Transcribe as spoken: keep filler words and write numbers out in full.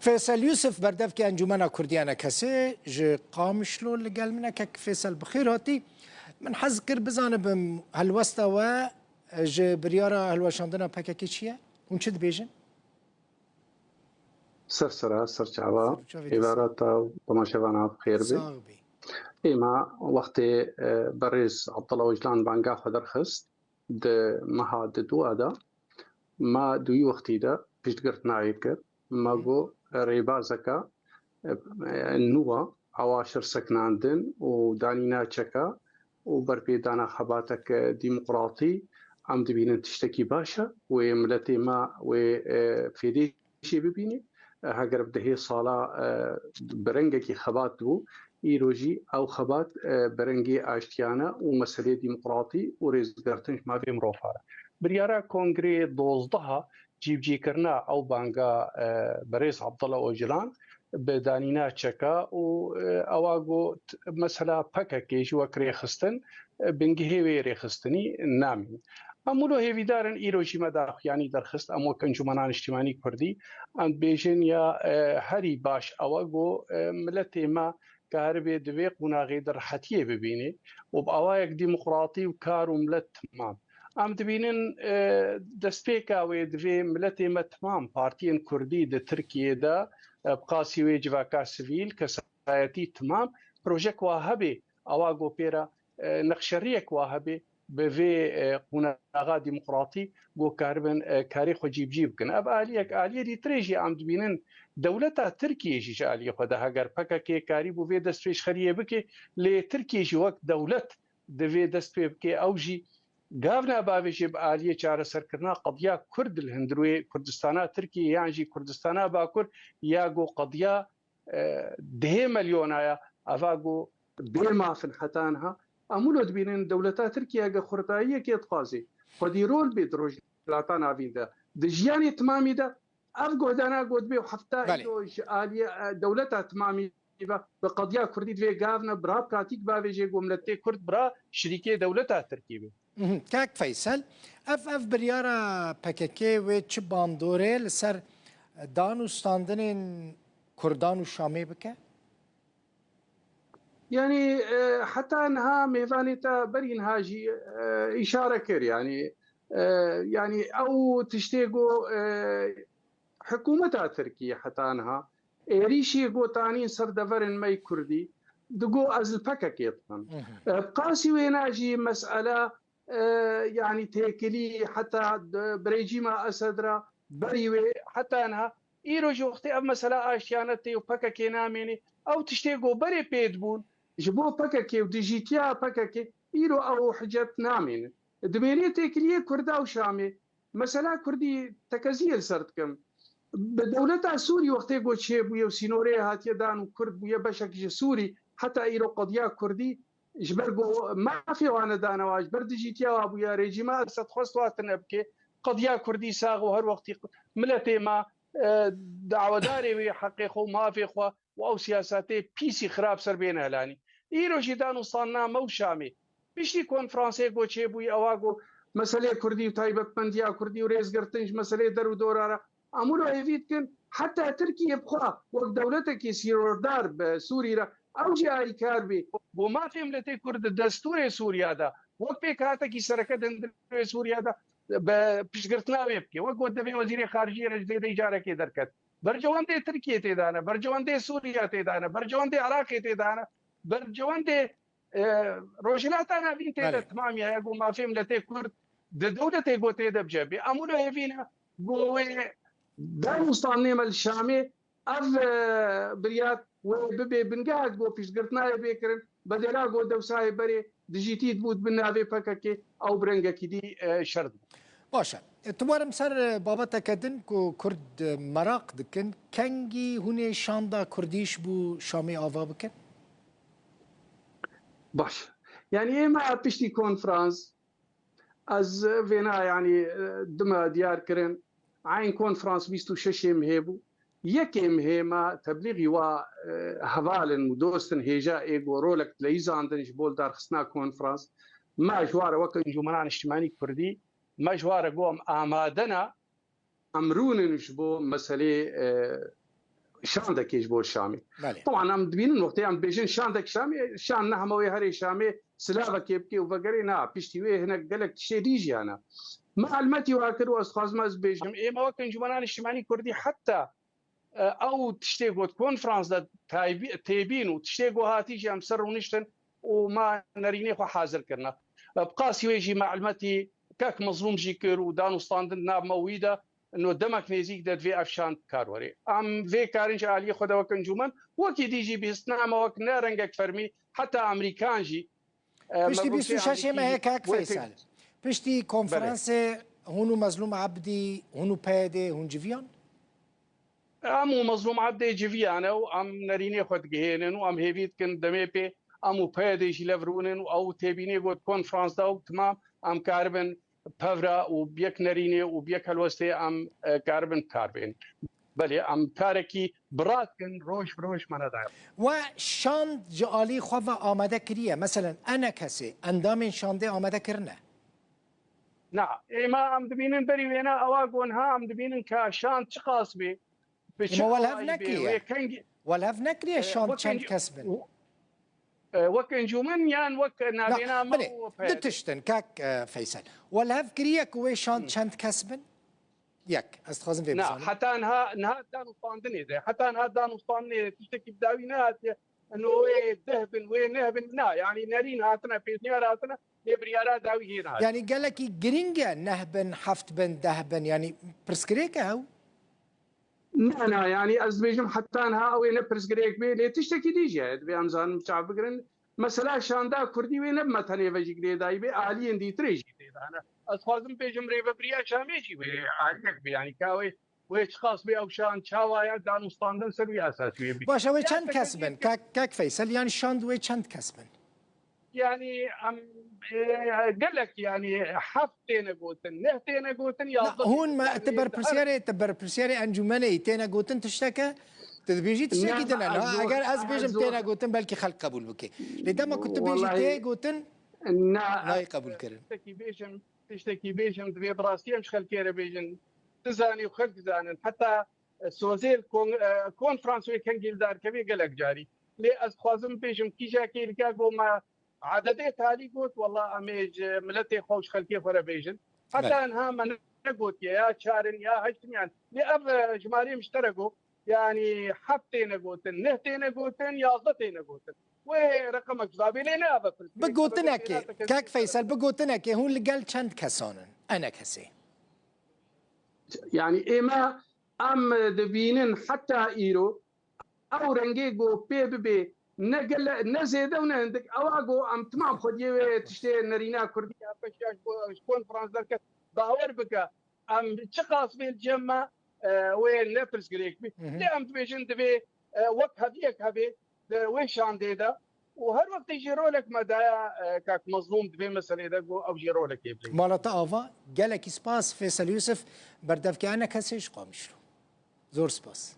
Feysel Yusuf, berdevkê Encûmena Kurdî Enekesê ji Qamişlo li gel min e. Kek Feysel, bi xêr hatî. Min hez kir bizanibim helwesta we ji biryara hilweşandina P K K çi ye? Hûn çi dibêjin? Ser sera, ser çava, Ser çavê te êvara te û temaşevana bi xêr be. Sax bî. Êma wextê, e, berêz Abdullah Ocalan banga xwe derxist, di meha di dua de, ma duyî wextî de piştgirtina wê kir. Ma got, rêbazeke, e, nû e, ewa şir sekinandin û danîna çeka û berpêdana xebateke demokratî, em dibînin tiştekî baş e, wê miletê me wê, e, fêdê jê bibîne. E, heger bi dehê sala, e, bi rengekî xebat bû, îro jî ew xebat, e, bi rengê aştiyane û meselê demokratî û rêzgirtin ji mafê mirovan e. Biryara Kongreyê dozdeh a cîbicîkirina ew banga, e, berêz Abdullah Ocalan bi danîna çeka û, e, ewa got, mesela P K K jî wek rêxistin, e, bingehê wê rêxistinî namîn. Em wilo hêvîdar in, îro jî me daxuyanî derxist, em wek Encûmena Niştimanî Kurdî, em dibêjin ya, e, herî baş ew e ku, e, miletê me karibe di vê qonaxê de rehetiyê bibîne û bi awayek demokratî û kar û milet timam. Em dibînin, e, destpêka wê divê miletê me timam, partiyên kurdî di Tirkiyê de, e, bi qasî wê civaka sivîl, kesayetî timam, projek wa hebe, awa go pê re, e, nexşeriyek wa hebe, bi vê, e, qonaxa demokratî go karibin, e, karê xwe cîbicî bikin. Ev aliyek, aliyê dîtirê jî em dibînin, dewleta Tirkiyê jî ji aliyê xwe de heger P K K karîbû vê destpêşxeriyê bike, lê Tirkiye jî wek dewlet divê dest pê bike, ew jî gavna bavêjê bi aliyê çareserkirina qediya Kurd li hundirê Kurdistana Tirkiyê yan jî Kurdistana Bakur ya go qediya, e, dehê milyona ya, eva go bê maf in heta niha. Em wilo dibînin dewleta Tirkiye hege xurtayiyekê dixwaze, xwedî rol bê di Rojhilata Navîn de, di jiyanê timamî de, ev guhdana got bê û hefta Belê. îro ji aliyê, e, dewleta timamî ve bi qediya Kurdî divê gavne, bi ra pratîk bavêjê ku miletê Kurd bi ra şirîkê dewleta Tirkî be. Mhm. Kak Feysel, ev, ev biryara P K K wê çi bandorê li ser dan û standinên Kurdan û Şamê bike? Yanî, e, heta niha mêvanê te berî niha jî, e, îşare kir. Yanî, e, yanî ew tiştê ku, e, hikûmeta Tirkî heta niha êrîşê gotanîn ser deverên me yê Kurdî digo ez li P K K dixim. Mhm. E, bi qasî wêna jî mesele, e, yanî têkilî heta di, bi rejîma Esed re berî wê heta niha. Îro jî wextê ev mesela aştiyane tê û P K K namêne, ew tiştê ku berê pê dibûn ji bo P K K û dijîtiya P K K, îro ew hicet namêne. Dimênê têkiliyê Kurda û Şamê. Mesela Kurdî tekeziyê li ser dikim. Bi dewleta Sûrî wextê ku çêbûye û sînorê hatiye dan û Kurd bûye beşek ji Sûrî, heta îro qediya Kurdî ji ber ku mafê wan nedane wa, ji ber dijîtiya wa bûye, rejîma Esed xwest wa tune bike, qediya Kurdî sax û her wextî miletê me, e, dawedarê wê heqê xwe û mafê xwe û ew siyasetê pîsî xirab ser bêne helanî. Îro jî dan û standina me û Şamê. Piştî konferansê ku çêbûyî ewa ku meselê Kurdî û taybetmendiya Kurdî û rêzgirtin ji meselê der û dora re, em wilo hêvî dikin heta Tirkiye bi xwe wek dewletekî sîrordar bi Sûrî re ew jî alîkar bî. Ku mafê miletê Kurd di destûrê Sûriya de wek pêkhatekî sereke di hundirê Sûriya de bi piştgirtina wê bike. Wek got divê wezîrê xariciyê re ji zêdeyî carekê derket. Bercewendê Tirkiyê tê de ne, bercewendê Sûriya tê de ne, bercewendê Iraqê tê de ne, bercewendê, e, Rojhilata Navîn tê de Belê. timamiya ye ku mafê miletê Kurd di dewletê ku tê de bi cih bê. Em wilo hêvî ne ku wê dan û standinê me li Şamê ev, e, biryar wê bibe bingehek ku piştgirtina wê bê kirin, bedêla ku dewsa yê berê dijîtî dibû di bin navê P K K, ew bi rengekî dî, e, şer dibû. Baş e. Tu werim ser, e, babeteke din ku Kurd, e, meraq dikin, kengî hûn ê şanda Kurdî ji bo Şamê ava bikin? Baş. Yanî ême piştî konferans, ez vêna, yanî, e, dime diyar kirin, eyn konferans bîst û şeşê mihê bû. Yekê mihê me teblîxî wa, e, heval in û dost in hêja ê ku rolek dileyîzandin ji bo lidarxistina konferans. Me ji wa re wek Encûmena Niştimanî Kurdî, me ji wa re got em amade ne, em rûnin ji bo meselê, e, şandekê ji bo Şamê. Belê. Tewan em dibînin wextê em dibêjin şandek Şamê, şan ne hema wê herê Şamê silavekê bikê û vegerê, na, piştî wê hinek gelek tiştê dî jî hene. Me helmetî wa kir û ez dixwazim ez bibêjim, ê me wek Encûmena Niştimanî Kurdî heta, e, ew tiştê got konferans de taybî-, têbîn û tiştê got hatî jî em ser rûniştin û me nerînê xwe hazir kirine. E, bi qasî wê jî me helmetî kek Mezlûm jî kir û danûstandin nav me wî de, no demek nêzîk de divê ev şan kar were. Em vê karin ji aliyê xwe de wek encûmen, wekî dî jî bihîstina me wek ne rengek fermî, heta Amerîkan jî, e, Piştî me bîst û şeş ê Amerîkî mehê jî kak wê Feysel. Piştî konferansê hûn û Mezlûm Ebdî, hûn û P Y D, hûn civiyan? Em û Mezlûm Ebdê civiyane û em nerînê xwe digihênin û em hêvî dikin demê pê em û P Y D jî lev rûnin û ew têbînê got konferans da û timam em karibin pevra û bi yek nerînê û bi yek helwestê em, e, karibin kar bên. Belê em karekî bi rast kin roj bi roj me nedaye. We şand ji alî xwe ve amade kiriye. Meselen, enekesê endamên şandê amade kirine. Na, êma em dibînin berî wêna ewa gonha em dibînin ka şand çiqas bê. Bi çi Êma welev awayî bê, nekiriye. wê kengî, Welev nekiriye e, şand wek çend encû-, kes bin. e, wek encûmen yan wek navêna me Belê, û P Y D. Du tiştin, kak, e, Feysel. Welev kiriye ku wê şand çend kes bin? Yek, ez dixwazim vê Na, bizanim. heta niha, niha danûstandinê de, heta niha danûstandinê de tiştekî bi dawî nehatiye. Eno wê deh bin, wê neh bin, na, yanî nerîn hatine, pêşniyar hatine, lê biryara dawî hê nehatiye. Yanî gelekî giring e, neh bin, heft bin, deh bin, yanî pirsgirêk e ew? Na, na, yanî ez dibêjim heta niha ew ê ne pirsgirêk bê, lê tiştekî dî jî heye, divê em zanin çav bigirin. Mesela şanda kurdî wê ne bi me tenê ve jî girêdayî bê, aliyên dîtirê jî tê de hene. Ez dixwazim bêjim rêvebiriya Şamê jî wê aliyek bê, yanî ka wê, wê çiqas bê ew şan çawa ye, danûstandin ser wî esas wê bê. Baş, ew ê Ya çend kes teklîf bin? Kak, kak Feysel, yanî şand wê çend kes bin? Yanî em, e, gelek, yanî heft têne gotin, neh têne gotin, Na, yazdeh hûn têne me, gotin. tu berpirsiyarê, tu berpirsiyarê encûmenê yî, têne gotin tiştek e? Tu dibêjî tiştekî Na, din e, ez na? zor, Eger ez ez bêjim zor. Têne gotin, belkî xelk qebûl bike. Lê dema ku tu bêjî Wellahî, tê gotin, na, nayê ez qebûl kirin. Tiştekî bêjim, tiştekî bêjim, divê bi rastî em ji xelkê re bêjin. Tu zanî û xelk zanin. Heta, e, sozê li kon-, e, konferans wê kengî li dar kevê gelek carî. Lê ez dixwazim bêjim, kîja kêlika got me, Ededê talî got, wela em ê ji miletê xwe û ji xelkê xwe re bêjin. Heta Belê. niha me negotiye, ya çar in, ya heşt in, yan. Lê ev, e, jimarê min ji te re got, yanî heft têne gotin, neh têne gotin, yazdeh têne gotin. Wê reqemek ji dabê lê ne ev e pirsgirêk. Bi gotinekê, Ev e pirsgirêk. kak Feysel, bi gotinekê hûn li gel çend kes an in? Enekesê. Yanî ême em dibînin heta îro ew rengê ku pê bibê ne gele, ne zêde û ne hindik, ewa ku em timam xwediyê wê tiştê nerîna kurdî ya beş ya ji bo, ji konferans derket, bawer bike, em çiqas bê li cem me, e, wê ne pirsgirêk bî. Hı hı. Lê em dibêjin divê, e, wek heviyek hebe di wê şandê de û her wextê jî rolek me daye, e, kak Mezlûm di vê meselê de got ew jî rolekê bidê. Mala te ava, gelekî spas Feysel Yusuf, berdevkê Enekesê ji Qamişlo. Zor spas.